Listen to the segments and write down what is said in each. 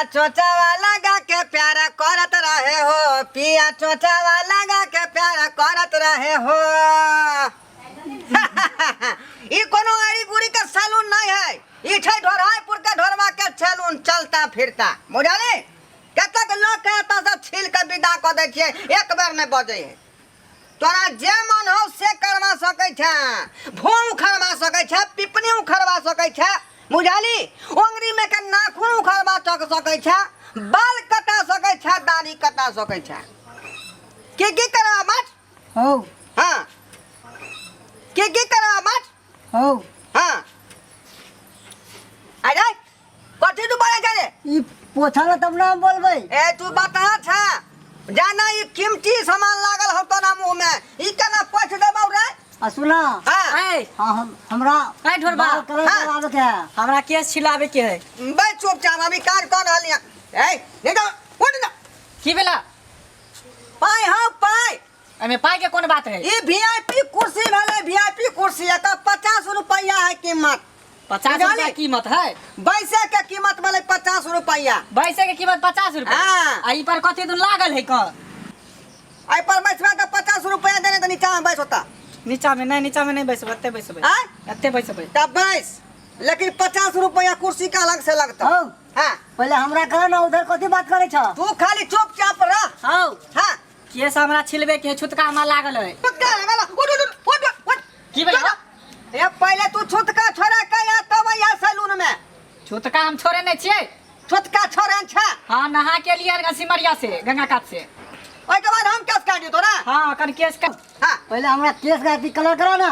पिया चोचावा लगा के प्यारा करत रहे हो, पिया चोचावा लगा के प्यारा करत रहे हो। ई कोनो आड़ी गुड़ी के सैलून नहीं है, ई छै ढोरायपुर के ढोरवा के सैलून, चलता फिरता, बुझली? कतेक लोग के एतऽ से छील के विदा कऽ दै छियै, एक बेर नहि बजै है। तोरा जे मन हो से करवा सकै छै, भों उखड़वा सकै छै, पिपनी उखड़वा सकै छै, बुझली? ओंगरी में के नाखून उखड़वा सकै छै, बाल कटा सकै छै, दाढ़ी कटा सकै छै। की की करवा बात? हौ। हाँ, की की करवा बात? हौ। हाँ, अरे कथी तू बोले छै रे? ई पोछा तब ना हम बोलबै। ए तू बता छा जाना, ई कीमती सामान लागल हो तोरा मुंह में, ई केना पोछ देबौ रे? आ सुना। हाँ। ए। हाँ, हम हमरा ए, ढोरबा। बाल कलर हाँ। कराबे के है। हमरा केस छिलाबे के है। बे चुपचाप, अभी काज कर रहल हियां। ए नहीं तो उठ ना। की भेला? पाई, हाँ पाई। एमे पाई के कोन बात है? ई वीआईपी कुर्सी भेलै, वीआईपी कुर्सी, एकर 50 रुपया है कीमत। 50 बुझलियै? रुपया कीमत है? बैसे के कीमत भेलै 50 रुपया। बैसे के कीमत 50 रुपया? हाँ। आ ई पर कथी दुन लागल है क? एहि पर बैसबा तऽ 50 रुपया देने तऽ नीचा में बैस होता। नीचा में नहीं, नीचा में नहीं बैसबै, एते बैसबै। आँय? एते बैसबै। तब बैस, लेकिन 50 रुपया कुर्सी के अलग से लगता। हौ। हाँ। पहले हमरा कह ना, उधर कथी बात करे छ? तू खाली चुपचाप रह। हौ। हाँ। केस हमरा छिलबे के है, छुतका हमरा लागल है। छुतका लागल है। उठ, उठ, उठ, उठ, उठ। की भेल? ए पहले तू छुतका छोड़ा के आ तब आइया सैलून में। छुतका हम छोड़े नहीं छियै। छुतका छोड़े छै? हाँ, नहा के लिए सिमरिया से, गंगा कात से। ओहि के बाद हम केस काटी तोरा? हाँ, कन केस काट। हाँ। पहले हमरा केस काटी कलर करा ना।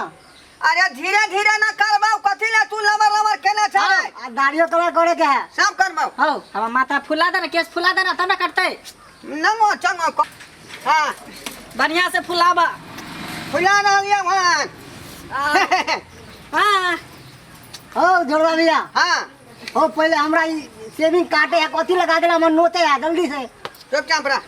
अरे धीरे धीरे ना करबाऊ, कथी ले तू लमर लमर केने छै? हाँ। आ दाढ़ियो कलर करे के है। सब करबाऊ। हौ, हमर माथा फुला दे ना, केस फुला दे ना, तब ना कटतै। नंगो चंगो को। हाँ। बढ़िया से फुलाबा। फुला रहल ये वहाँ। हाँ। हौ जोड़वा भैया। हाँ। हौ, पहले हमरा ई सेविंग काटे है, कथी लगा देला, हमर नोते है जल्दी से। चुपचाप रह।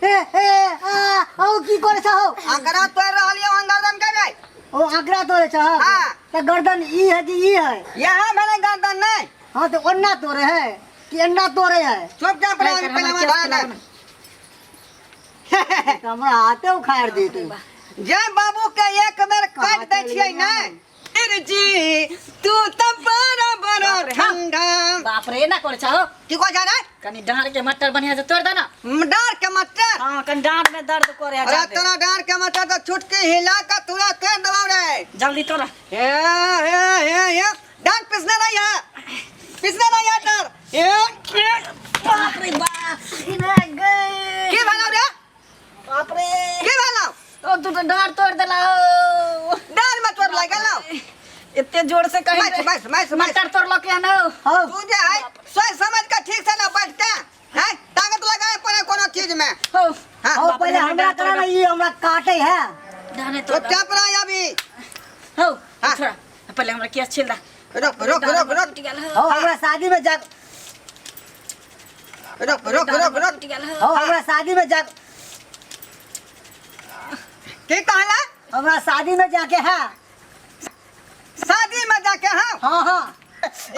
ए ए आ हौ, की करे छ हौ? आंकड़ा तोड़ रहल ये वहाँ गर्दन के रे। ओ आंकड़ा तोड़े छ? हाँ। त गर्दन ई है कि ई है? यहाँ भेलै गर्दन नहीं। हाँ, तो ओन्ना तोड़े है कि अन्ना तोड़े है? चुपचाप रह, नहीं, पहले हमरा हमरा केस धरा फुलाबा दे। ना। त हमरा हाथे उखाड़ देते। जे बाबू के एक बेर काट दै छियै ने जी, तू तो बड़ा बड़ा बाप रे, हाँ। ठंडा। बाप रे, एना करे छ हौ? की कहै छै रे? कनी डाँड़ के मटर बढ़िया से तोड़ दे ना। डाँड़ के मटर? हाँ, कनी डाँड़ में दर्द करे है अरे जादे। तोरा डाँड़ के मटर तो छुटकी हिला के तुरंत तोड़ देबौ रे। जल्दी तोड़। हे हे हे हे, डाँड़ पिसने नहीं है, पिसने नहीं है डाँड़। हे, हे। बाप रे बाप, की भेलौ रे? बाप रे, की भेलौ? ओ तू तो डाँड़ तोड़ देला हो। डाँड़ में तोड़ लागि गेलौ? एते जोर से कहीं बैठ, बैठ, बैठ, बैठ। मटर तोड़लक या न? हौ। तू जे है सोच समझ के ठीक से ना बैठते हैं, ताकत लगाए पड़े कोनो चीज में। हौ। हाँ। हौ, बाप रे, पहले हमरा हमरा डाँड़ करा ना, तोड़। ई हमरा काटे है। डाँड़े तोड़। चुपचाप रह अभी। हौ। हाँ। छोड़ा, पहले हमरा केस छिल दा। रुक रुक रुक रुक। टूट गेल हौ। हौ, हमरा शादी में जा। रुक रुक रुक रुक। टूट गेल हौ। हौ, हमरा शादी में जा। की कहला? हमरा शादी में जाके है। शादी में जाके? हाँ। हाँ हाँ।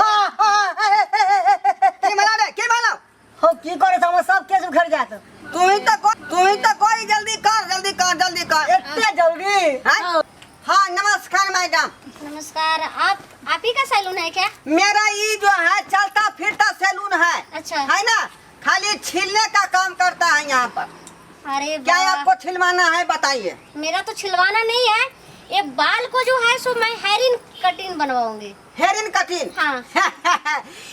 आ, आ, ए, ए, ए, ए, ए, ए। की भेलौ रे, की भेलौ? हौ, की करे छ, हमर सब केस उखड़ जात। तू ही तो कोई, जल्दी कर, जल्दी कर, जल्दी कर। एते जल्दी? हाँ हाँ, नमस्कार मैडम। नमस्कार, आप ही का सैलून है क्या? मेरा ये जो है चलता फिरता सैलून है। अच्छा। है ना, खाली छीलने का काम करता है यहाँ पर। अरे क्या वाह। आपको छिलवाना है, बताइए? मेरा तो छिलवाना नहीं है, ये बाल को जो है सो मैं हेरिन कटिंग बनवाऊंगी। हेरिन कटिंग? हाँ।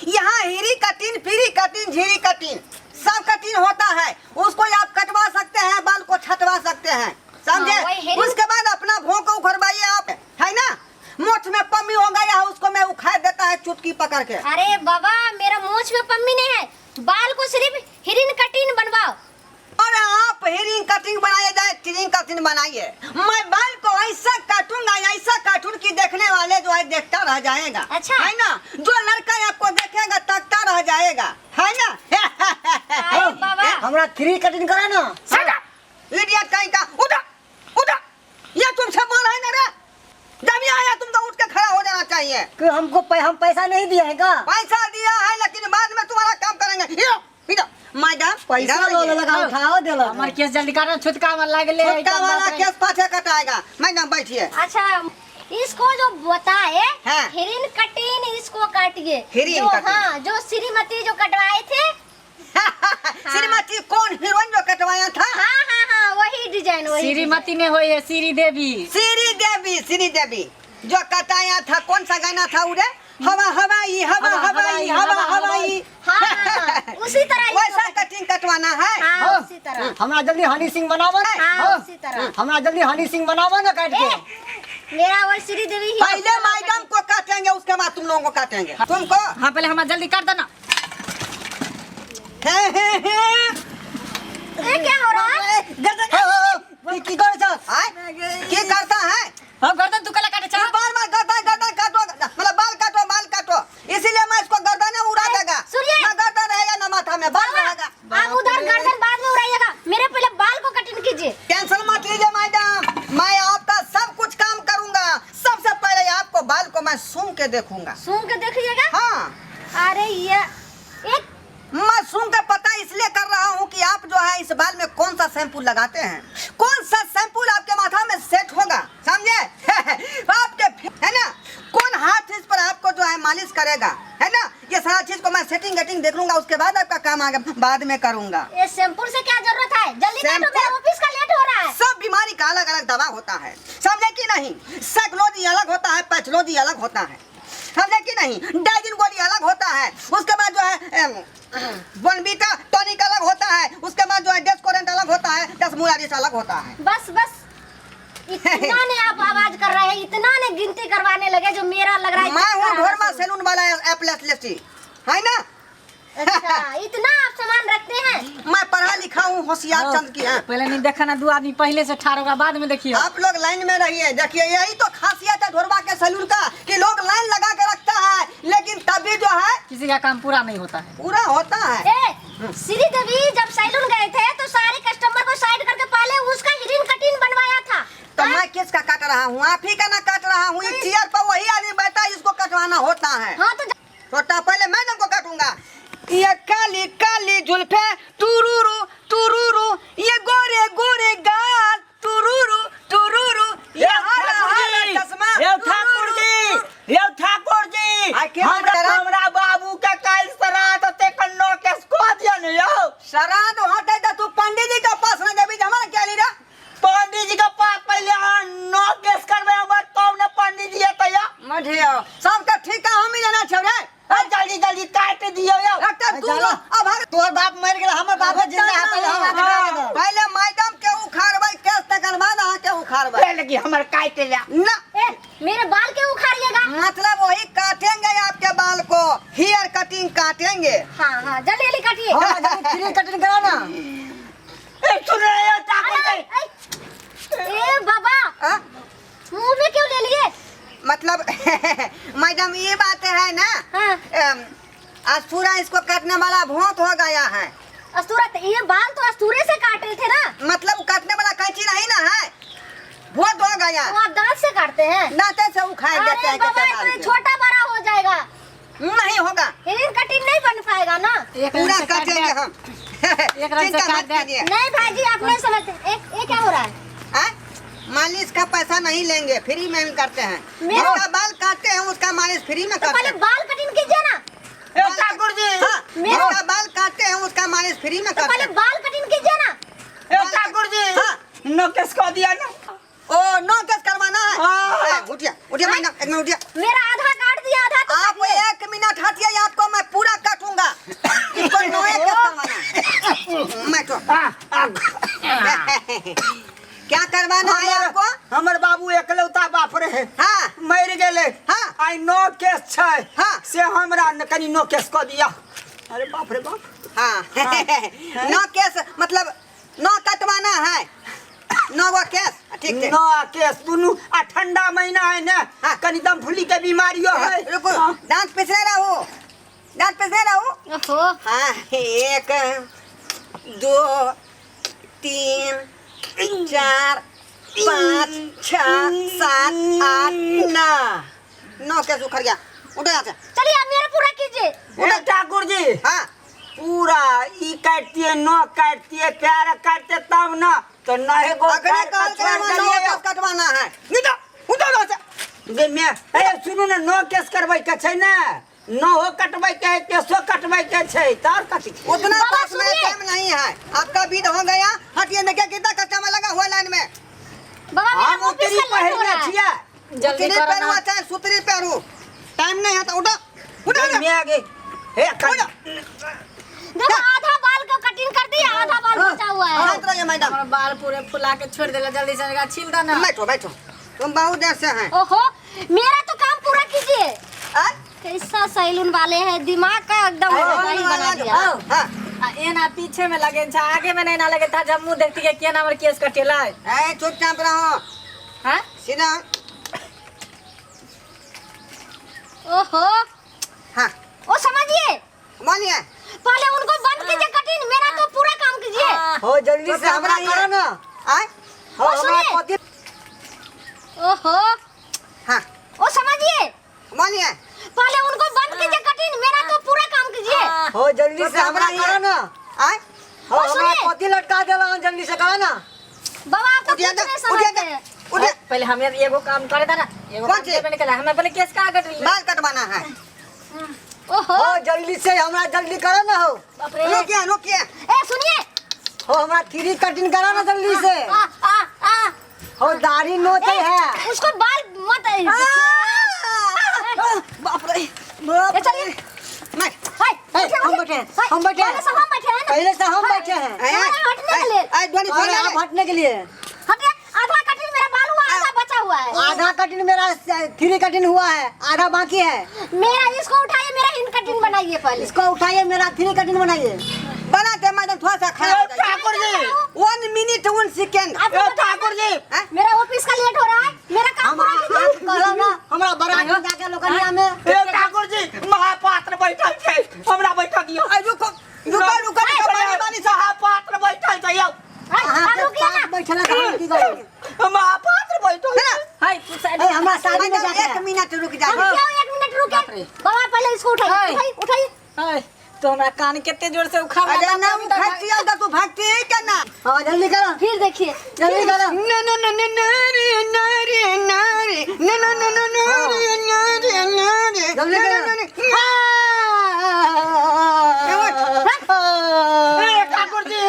यहाँ हिरी कटिंग, फिरी कटिंग, झीरी कटिंग, सब कटिंग होता है। उसको आप कटवा सकते हैं, बाल को छटवा सकते हैं, समझे? हाँ, वही हेरिन- उसके बाद अपना भों को उखड़वाइए आप, है ना? मोछ में पम्मी हो गया है, उसको मैं उखाड़ देता है चुटकी पकड़ के। अरे बाबा, मेरा मूछ में पम्मी नहीं है, बाल को सिर्फ हिरिन कटिंग बनवाओ। और आप हेरिंग कटिंग बनाए जाए, टिरिंग कटिंग बनाइए, मैं बाल को ऐसा काटूंगा, ऐसा काटूं कि देखने वाले जो है देखता रह जाएगा। अच्छा। है ना, जो लड़का आपको देखेगा तकता रह जाएगा, है ना? अरे बाबा। हमरा थ्री कटिंग करा ना। इडियट कहीं का, उठा उठा, ये तुमसे बोल है ना रे, जब ये आया तुमको उठ के खड़ा हो जाना चाहिए। कि हमको हम पैसा नहीं दिया है का? पैसा दिया है, लेकिन बाद में तुम्हारा यो इधर मैडम पैसा इधर लो आइए। लगा उठाओ देलक हमर केस जल्दी काटो छुटका में लागले छोटका वाला केस पाछे कटाएगा मैडम बैठिए अच्छा इसको जो बताए हाँ। हिरिन कटिन इसको काटिए हिरिन जो कटिन। हाँ जो श्रीमती जो कटवाए थे श्रीमती कौन हीरोइन जो कटवाया था हाँ हाँ हाँ वही डिजाइन वही श्रीमती ने होई है श्री देवी श्री देवी श्री देवी जो कटाया था कौन सा गाना था उरे हवा हवाई हवा हवाई हवा हवाई हाँ, हाँ, हाँ, उसी तरह इसको वैसा कटिंग कटवाना है हाँ उसी तरह हमरा जल्दी हनी सिंह बनाबो ना हाँ उसी तरह हमरा जल्दी हनी सिंह बनाबो ना काट के ए, मेरा वो श्री देवी ही पहले मैडम को काटेंगे उसके बाद तुम लोगों को काटेंगे तुमको हाँ पहले हमरा जल्दी काट देना हे हे हे ये क्या हो रहा है हो, हो, हो, की करे छ आय, की करता है हम गर्दन तू कला काटे ये छा बार बार गर्दन गर्दन काटो मतलब बाल काटो बाल काटो इसीलिए मैं इसको गर्दन उड़ा देगा सुनिए। ना गर्दन रहेगा ना माथा में बाल रहेगा आप उधर गर्दन बाद में उड़ाइएगा मेरे पहले बाल को कटिंग कीजिए टेंशन मत लीजिए मैडम मैं आपका सब कुछ काम करूंगा सबसे पहले आपको बाल को मैं सूंघ के देखूंगा सूंघ के देखिएगा हाँ अरे ये एक मैं सूंघ के पता इसलिए कर रहा हूँ कि आप जो है इस बाल में कौन सा शैम्पू लगाते हैं कौन सा शैम्पू आपके माथा में सेट होगा समझे आपके है ना कौन हाथ इस पर आपको जो है मालिश करेगा है ना ये सारा चीज को मैं सेटिंग गेटिंग देख लूंगा उसके बाद आपका काम आगे बाद में करूंगा ये शैम्पू से क्या जरूरत है जल्दी काटो शैम्पू? मेरा ऑफिस का लेट हो रहा है सब बीमारी का अलग अलग दवा होता है समझे कि नहीं साइकोलॉजी अलग होता है पैथोलॉजी अलग होता है समझे कि नहीं डाइजिन गोली अलग होता है उसके बाद जो है बोनवीटा टॉनिक अलग होता है उसके बाद जो है डेस्कोरेंट अलग होता है दसमूलारिस अलग होता है बस बस इतना ने आप आवाज कर रहे हैं इतना ने गिनती करवाने लगे जो मेरा लग रहा है मैं हूँ चक्कर आ रहा ढोरमा है। सैलून वाला एप्लेस है ना अच्छा इतना आप सामान रखते हैं मैं पढ़ा लिखा हूँ होशियार चंद की हाँ पहले नहीं देखा ना दो आदमी पहले से ठाड़ होगा बाद में देखियो आप लोग लाइन में रहिए देखिए यही तो खासियत है ढोरबा के सैलून का कि लोग लाइन लगा के रखता है लेकिन तभी जो है किसी का काम पूरा नहीं होता है पूरा होता है ए श्री देवी जब सैलून गए थे तो सारे कस्टमर को साइड करके पहले उसका हिरिन कटिंग बनवाया था तो मैं किसका काट रहा हूँ आप ही का ना काट रहा हूँ इस चेयर पर वही आदमी बैठा है जिसको कटवाना होता है हाँ तो छोटा पहले मैडम को काटूंगा ये काली काली जुल्फे तुरुरु तुरुरु ये गोरे गोरे गाल तुरुरु तुरुरु ये हरा हरा चश्मा यौ ठाकुर जी यौ ठाकुर जी आ, के बात हमरा करा? हमरा बाबू के काल्हि श्राद्ध ते कन्नो के कह दिया ने यौ शराब होते तो तू पंडित जी के पास ना देबी हमरा क्या ली रे पंडित जी के पास पहिले अहाँ नो केस करबै हमर तब ने पंडित जी एतै यौ मधियो सबके ठीका हम ही लेना छौ रे आ, जल्दी जल्दी काट दियौ यौ डॉक्टर तू चलो। अब हम तोहर बाप मर गेल हमर बाप जिंदा है पहिले हमरा कटवा दे पहले मैडम के उखाड़बै केस तकर बाद अहाँ के उखाड़बै ले लगी हमर काट ले ना ए मेरे बाल क्यों उखाड़िएगा मतलब वही काटेंगे आपके बाल को हेयर कटिंग काटेंगे हाँ हाँ जल्दी जल्दी काटिए हां जल्दी फ्री कटिंग करा ना ए सुन रहे हो ठाकुर जी अरे, ए बाबा आ? मुंह में क्यों ले लिए मतलब मैडम ये बात है ना हाँ। आज पूरा इसको काटने वाला भूत हो गया है अस्तूरा ये बाल तो अस्तूरे से काट रहे थे ना मतलब काटने वाला कैंची नहीं ना है भूत हो गया तो आप दांत से काटते हैं दांते से उखाड़ देते अरे हैं बाबा कितने तो बाल ये के। छोटा बड़ा हो जाएगा नहीं होगा हिरिन कटिंग नहीं बन पाएगा ना एक रंग पूरा से काट काटेंगे दे। हम एक रंग से चिंता काट मत दे। कीजिए नहीं भाई जी आप नहीं समझते ए, ये क्या हो रहा है हाँ? मालिश का पैसा नहीं लेंगे फ्री में हम करते हैं मेरा- जिसका बाल काटते हैं उसका मालिश फ्री में तो करते पहले हैं बाल कटिंग कीजिए ना ए ठाकुर जी हाँ, मेरा- जिसका बाल काटते हैं उसका मालिश फ्री में तो करते पहले हैं बाल कटिंग कीजिए ना ए ठाकुर जी हाँ। नो केस कह दिया ना ओ नो केस करवाना है हाँ। ए, उठिए उठिए मैडम एक मिनट उठिए मेरा आधा काट दिया आधा तो आप काटिए। एक मिनट हटिए आपको मैं पूरा काटूंगा इसको नो केस करवाना है मैं तो आ, आ, क्या करवाना है आपको हमर बाबू एकलौता बाप रहे हाँ मरि गेलै हाँ। आइ नो केस छै हाँ। से हमरा न कनि नो केस कऽ दिया अरे बाप रे बाप हाँ नो केस मतलब नो कटवाना है नो वो केस ठीक ठीक नो केस दुनू आ ठंडा महीना है ने हाँ। कनि दमफुली के बीमारियो है रुको दांत पिसने रहो दांत पिसने रहो ओहो हाँ एक दो तीन चार पाँच छः सात आठ नौ नौ केस उखड़ गया उठो यहाँ से चलिए आप मेरा पूरा कीजिए ए ठाकुर जी हाँ पूरा ई काटतिए न काटतिए प्यार काटते तब न तो नहे गो अखने कहल के हमरा नौ केस कटवाना है। निदा उठो न से गे मे ए सुनू ने नो केस करबै के छै ने नहो कटबै के है केसो कटबै के छै त और कथी छै? उतना बाबा, पास में सुनिए। टाइम नहीं है, आपका बीत हो गया। हटिए, देखिए कितना कस्टमर लगा हुआ लाइन में। बाबा मेरा हम ऑफिस उतरी का लेट हो पहिरने रहा है। छियै। जल्दी उतरी करो पहरू ना। चाहे सुतरी पहरू, टाइम नहीं है तो उठो उठो गे उठो। मे गे हे कन देखो आधा बाल को कटिंग कर दिया, आधा बाल बचा हुआ है। शांत रहिए मैडम। हमर बाल पूरे फुला के छोड़ देला, जल्दी से एकरा छील दे ना। बैठो बैठो, तुम बहुत देर से हैं। ओहो मेरा तो काम पूरा कीजिए। आ? कैसा सैलून वाले हैं, दिमाग का एकदम वही बना दिया। हाँ। आ एना पीछे में लगे छा, आगे में नहीं ना लगे था। जब मुंह देखती के केना हमर केस कटेला। ए चुपचाप रहो। हां सीधा। ओहो हाँ ओ समझिए, मानिए पहले उनको बंद कीजिए कटिंग, मेरा तो पूरा काम कीजिए। हो जल्दी से हमरा करो ना। आए हो ओ, हमरा सुनिए। कथी। ओहो हाँ ओ समझिए, मानिए पहले उनको बंद कीजिए कटिंग, मेरा तो पूरा काम कीजिए। हो जल्दी से हमरा करो ना। आए हो ओ, हमरा सुनिए। कथी लटका देला हन, जल्दी से करो ना। बाबा आप तो उठिए कुछ नहीं जा, उठिए समझते जा, हैं। उठिए। पहले हमें एगो काम करे था ना, एगो कौन काम चीज? करबे नहीं कला, हमें पहले केस का कट बाल कटवाना है। ओहो हो जल्दी से हमरा जल्दी करो ना। हो बाप रे। रुकिए रुकिए। ए सुनिए, हो हमरा थ्री कटिंग करो ना जल्दी से। आ आ आ हो दाढ़ी नोचे ए, है। उसको बाल मत बाप रे ए, चलिए। मैं हाय, ए, उठिए, हम उठिए। बैठे हैं, हाय, हम बैठे हैं। पहले से हम बैठे हैं ना। पहले से हम बैठे हैं। ए, हटने के लिए। ए, ध्वनि और छोड़ आप हटने के लिए। हटिए, आधा कटिंग मेरा बाल हुआ, आधा बचा हुआ है। आधा कटिंग मेरा थ्री कटिंग हुआ है, आधा बाकी है। मेरा इसको उठाइए, मेरा इन कटिंग बनाइए पहले। इसको उठाइए, मेरा थ्री कटिंग बनाइए। बनाते मैडम, थोड़ा सा खड़ा हो जाइए। Thakur ji 1 minute 1 second. आपको ए पता है ठाकुर जी हाँ? मेरा ऑफिस का लेट हो रहा है, मेरा काम हम पूरा आप कीजिए। कहलो ना हमरा बारात में जाके लोकनिया में। ए ठाकुर जी महापात्र बैठल छै, हमरा बैठा दियौ। ए, रुको रुको रुको, पानी पानी सब। महापात्र बैठल छै यौ। हाय, अहाँ आप के रुकिए ना। पास बैठल है तऽ हम की करू? महापात्र बैठल है ना? हाय तू साइड। ए हमरा शादी में मैडम जाके 1 है। मिनट रुक हम जाइए। क्यों 1 मिनट बाप रुके? रे। बाबा पहले इसको उठाइए, हाय। उठाइए उठाइए। हाय तो हमरा कान केते जोर से उखाड़ अरे ना उखाड़ती है तो तू भागती है क्या ना? हाँ जल्दी करो, फिर देखिए। जल्दी करो। न न न न न रे न रे न रे न न न न न रे न रे न रे जल्दी न करो। न न न। ए ठाकुर जी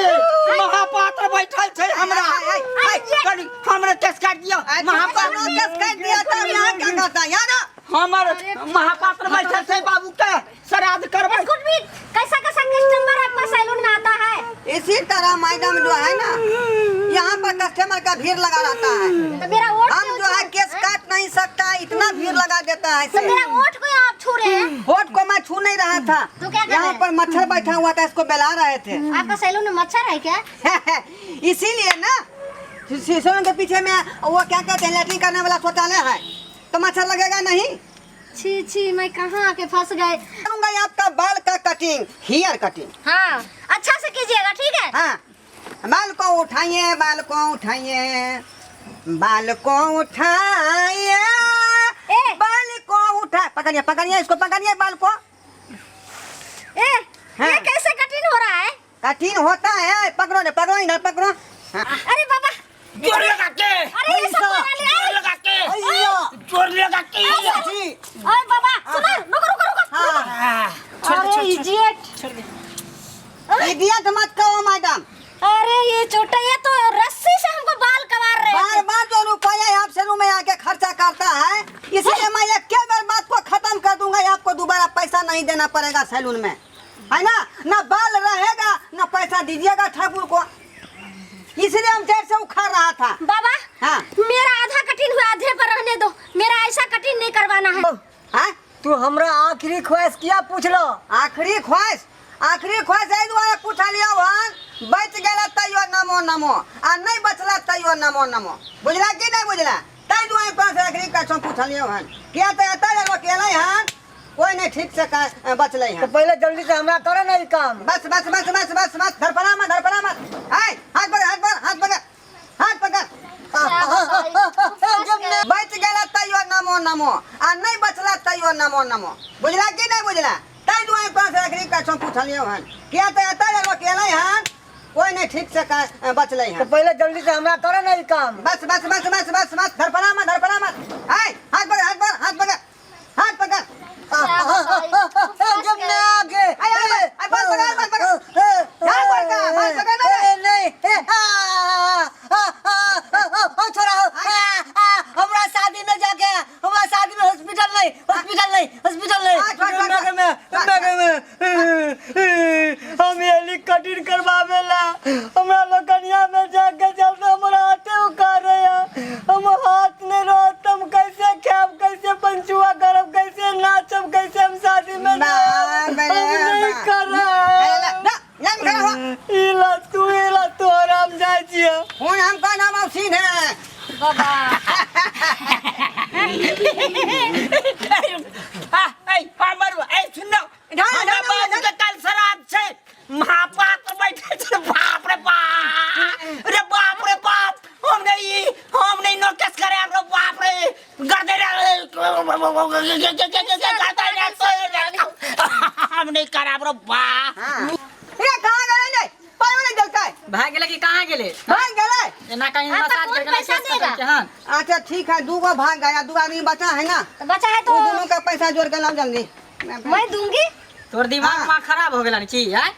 महापात्र बैठल छै हमरा। हाय, हाय, कनी हमरा केस काट दियौ। महापात्र महापात्र केस काट दिया तो यहाँ क्या करता है? यहाँ ना। हमर महापात्र बैठल छै बाबू के श्राद्ध करबै। गुड वीक, कैसा कैसा कस्टमर आपका सैलून में आता है? इसी तरह मैडम जो है ना, यहाँ पर कस्टमर का भीड़ लगा रहता है। तो मेरा वोट हम क्यों जो है छू- केस काट नहीं सकता, इतना भीड़ लगा देता है। तो मेरा वोट को आप छू रहे हैं? होठ को मैं छू नहीं रहा था। तो क्या कर यहाँ रहे हैं? पर मच्छर बैठा हुआ था, इसको बेला रहे थे। आपका सैलून में मच्छर है क्या? इसीलिए ना शीशों के पीछे में वो क्या कहते हैं, लैट्रिन करने वाला शौचालय है, तो मच्छर लगेगा नहीं। छी छी, मैं कहाँ आके फंस गए। करूंगा आपका बाल का कटिंग, हेयर कटिंग। हाँ अच्छा से कीजिएगा, ठीक है? हाँ बाल को उठाइए, बाल को उठाइए, बाल को उठाइए, ए! बाल को उठा, पकड़िए पकड़िए इसको, पकड़िए बाल को। ए, हाँ। ये कैसे कठिन हो रहा है? कठिन होता है, पकड़ो ने, पकड़ो इधर पकड़ो। हाँ। अरे बाबा, जोर लगा के, अरे ये सब बना लिया। जोर लगा के, अय्या, जोर लगा के। अरे बाबा सुनो, रुको रुको रुको। हाँ। अरे इडियट, छोड़ दे। इडियट मत कहो मैडम। अरे ये छोटा, ये तो रस्सी से हमको बाल कबार रहे बार थे। बार जो रुपया आप सैलून में आके खर्चा करता है, इसलिए मैं एक बार बात को खत्म कर दूंगा, आपको दोबारा पैसा नहीं देना पड़ेगा सैलून में, है ना? ना बाल रहेगा ना पैसा दीजिएगा ठाकुर को, इसलिए हम देर से उखाड़ रहा था। बाबा हाँ। मेरा आधा कठिन हुआ, आधे पर रहने दो, मेरा ऐसा कठिन नहीं करवाना है। हाँ? तू हमरा आखिरी ख्वाहिश किया पूछलो? आखिरी ख्वाहिश, आखिरी ख्वाहिश एहि दुआरे पूछलियौ हन, बचि गेला तैयो नमो नमो, आ नहीं बचला तैयो नमो नमो, बुझला कि नहीं बुझला? ताहि दुआरे तोरा से आखिरी क्वेश्चन पूछलियौ हन, किया तऽ एतऽ जे लोक एलै हन कोई नहीं ठीक से बचलै तो हन। पहले जल्दी से हमरा करो ना ई काम। बस बस बस बस बस बस, धरपड़ा मत, धरपड़ा मत, हाय हाथ पकड़, हाथ पकड़, हाथ पकड़, हाथ पकड़। बचि गेला तैयो नमो नमो, आ नहीं बचला तैयो नमो नमो, बुझला कि नहीं बुझला? ताहि दुआरे तोरा से आखिरी क्वेश्चन पूछलियौ हन, किया तो एतऽ जे लोक एलै हन कोई नहीं ठीक से बचलै तो हन। पहले जल्दी से हमरा करो ना ई काम। बस बस बस बस बस बस, धड़फड़ा मत, धड़फड़ा मत। आय हाथ पकड़, हाथ पकड़, हाथ पकड़, हाथ पकड़। जब मैं आगे आय, आय, आय, आय, बाल पकड़, बाल पकड़। यार, बाल पकड़, बाल पकड़ ना रे। नहीं, ए, आ, आ, आ, आ, आ, छोड़ा, आ, आ, हमरा शादी में जाके, हमरा शादी में हॉस्पिटल नहीं, हॉस्पिटल नहीं, हॉस्पिटल नहीं। आ, छोड़, छोड़, छोड़। मैं, मैं, मैं, हम एली कटिंग करवावेला हमरा लोकनिया में जाके चलते हमरा हाथे उखाड़े है। हम हाथ नहीं रहत हम कैसे खाएब, कैसे पंचुआ करब, कैसे नाचब, कैसे हम शादी में बाप जाएब? रे हम नहीं बाप। करब। ए, ला, ला, ला, खड़ा हो। इला तू, इला तू आराम जाइ छियै। हुन हम का नाम सीन है। बाबा हमर ए सुन ढाल, हमरा ढाल, बाबू ढाल। के काल श्राद्ध छै, महापात्र बैठल छै। बाप रे बाप रे, बाप रे बाप, हम नहीं, हम नहीं नोटिस करे रे। बाप रे, गर्दन हम नहीं कराब रे बाप। हाँ। ये कहाँ गए नहीं? पायो नहीं जलता है। भाग गेलै कि कहाँ गेलै? भाग गए। एना कहीं आपका मसाज कौन करके पैसा केस देगा? कटल के हन। अच्छा ठीक है, दू गो भाग गया, दू आदमी बचा है ना। तो बचा है तो वो दोनों का पैसा जोड़ के लाओ जल्दी। मैं दूंगी। तोर दिमाग हाँ। माँ खराब हो गेल की हैं?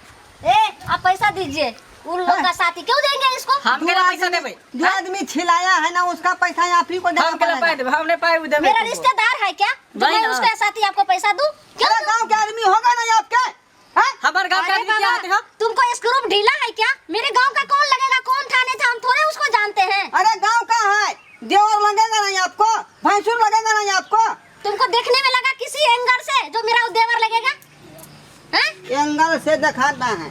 ए आप पैसा दीजिए, उन लोग का साथी क्यों देंगे इसको? हम दू केना पैसा आदमी- देबै? दू आदमी छिलाया है ना, उसका पैसा आप ही को देना हम केना पड़ेगा। पाइ देबै? हम नहि पाइ देबै मेरा तुमको। रिश्तेदार है क्या जो नहीं मैं ना। उसका साथी आपको पैसा दूं? क्यों अरे गांव के आदमी होगा ना आपके, हैं? हमर गांव के अरे आदमी क्या बाबा, होते हैं? तुमको स्क्रूप ढीला है क्या? मेरे गांव का कौन लगेगा, कौन था नहीं था, हम थोड़े उसको जानते हैं। अरे गांव का है, देवर लगेगा नहीं आपको, भैंसुर लगेगा नहीं आपको। तुमको देखने में लगा किसी एंगल से जो मेरा देवर लगेगा? हैं? एंगल से दिखाता है।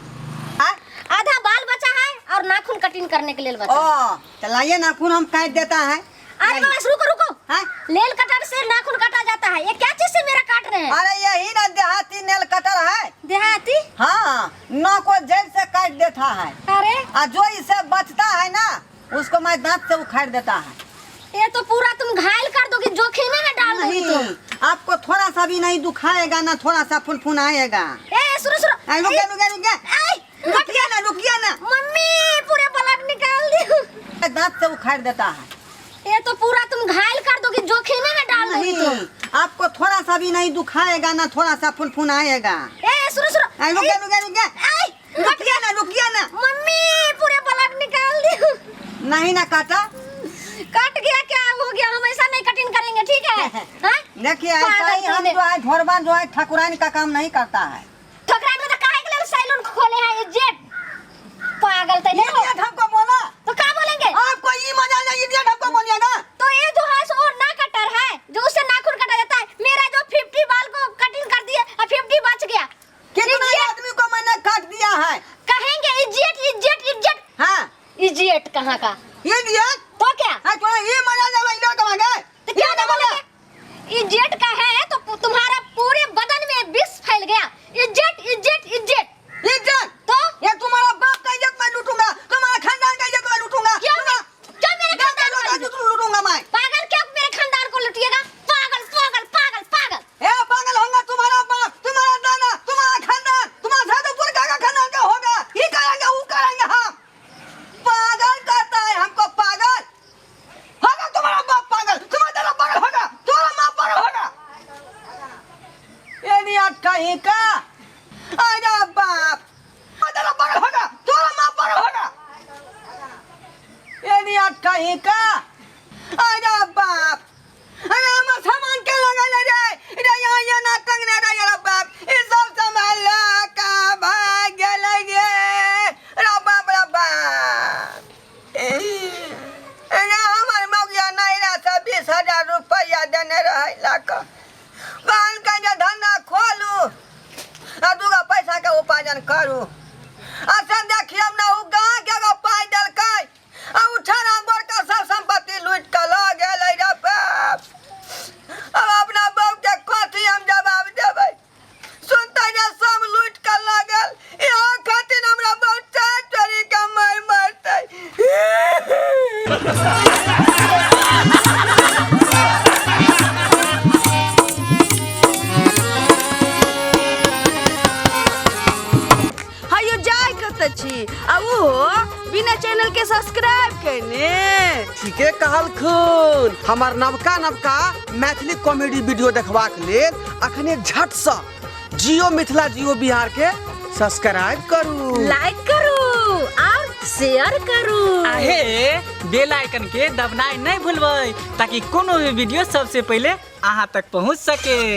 हाँ? आधा बाल बचा है और नाखून कटिंग करने के लिए बचा। ओ चलाइए, नाखून हम काट देता है। अरे बाबा रुको रुको, हाँ? नेल कटर से नाखून काटा जाता है, ये क्या चीज से मेरा काट रहे हैं? अरे यही ना देहाती नेल कटर है। देहाती? हाँ, नौ को जड़ से काट देता है। अरे और जो इसे बचता है ना उसको मैं दांत से उखाड़ देता है। ये तो पूरा तुम घायल कर दोगी, जोखिम में डाल दोगी नहीं तुम। आपको थोड़ा सा भी नहीं दुखाएगा ना थोड़ा सा फुनफुनाएगा। ए सुनो सुनो, आई, रुक गया, रुक गया, रुक गया। आई, रुकिए ना, रुकिए ना। मम्मी पूरे पलक निकाल दी। दांत से उखाड़ देता है। ये तो पूरा तुम घायल कर दोगी, जोखिम में डाल दोगी नहीं तुम। आपको थोड़ा सा भी नहीं दुखाएगा ना थोड़ा सा फुनफुनाएगा। ए सुनो सुनो, आई, रुक गया, रुक गया, रुक गया। आई, रुकिए ना, रुकिए ना। मम्मी पूरे पलक निकाल दी। नहीं ना काटा? कट गया क्या हो गया, हम ऐसा नहीं कटिंग करेंगे, ठीक है? हाँ? देखिए ऐसा पागल ही हम तुमने। जो है ढोरबा जो है ठकुराइन का काम नहीं करता है। ठकुराइन में तो काहे के लिए सैलून खोले हैं इडियट पागल तो नहीं हो। इडियट हमको बोला तो क्या बोलेंगे आपको? ये मजा नहीं, इडियट हमको बोलिएगा तो। ये जो है सो वो ना कटर है जो उससे नाखून काटा जाता है। मेरा जो 50 बाल को कटिंग कर दिए और 50 बच गया। कितने इडियट आदमी को मैंने काट दिया है। कहेंगे इडियट इडियट इडियट। हाँ इडियट कहाँ का इडियट तो क्या? हाँ थोड़ा ये मजा जावा इडियट मांगे तो क्या ना बोलेंगे? इडियट का है तो तुम्हारा पूरे बदन में विष फैल गया। इडियट इडियट इडियट इज्जत तो ये तुम्हारा बाप का इज्जत मैं लूटूंगा, तुम्हारा खानदान का इज्जत मैं लूटूंगा। क्यों क्यों मेरे खानदान को तुम्हारा लूटूंगा मैं। पागल क्यों मेरे खानदान को लूटिएगा? पागल पागल पागल पागल। ए पागल होगा तुम्हारा बाप, तुम्हारा दादा, तुम्हारा खानदान, तुम्हारा साधु पुरखा का खानदान का होगा। ये करेंगे वो करेंगे हम। पागल कहता है हमको पागल होगा तुम्हारा बाप पागल, तुम्हारा दादा पागल होगा, तुम्हारा माँ पागल होगा। ये नहीं कहीं का। अरे बाप दादा पागल होगा, तुम्हारा माँ पागल होगा। ये नहीं कहीं का। अरे बाप, अरे हम सामान के लगा ले रे रे यहाँ यहाँ ना टंगने रे। अरे बाप ये सब सामान ला का भाग गेले। रे बाप रे बाप, अरे हमार मौगिया नहीं रहा सब 20,000 रुपया देने रहे लाका बाल का जे धंधा खोलू आ दूगो पैसा के उपार्जन करू। आ से देखियौ ना उ गाँव के एगो पाइ देलकै आ उ ठेरा बड़का सब संपत्ति लूटि कऽ लऽ गेलै। रे बाप, अब अपना बहू के कथी हम जवाब देबै? सुनतै जे सब लूटि कऽ लऽ गेल, इहो खातिर हमरा बहुत चारि चोरी के मारि मारतै। है देखैत अछि आ ओहो बिना चैनल के सब्सक्राइब केने। ठीके कहलखुन। हमर नवका नवका मैथिली कॉमेडी वीडियो देखबाक लेल अखने झटसँ जियो मिथिला जियो बिहार के सब्सक्राइब करू, लाइक करू और शेयर करू। आहे बेल आइकन के दबनाइ नहीं भूलबै ताकि कोनो भी वीडियो सबसे पहले अहाँ तक पहुँच सके।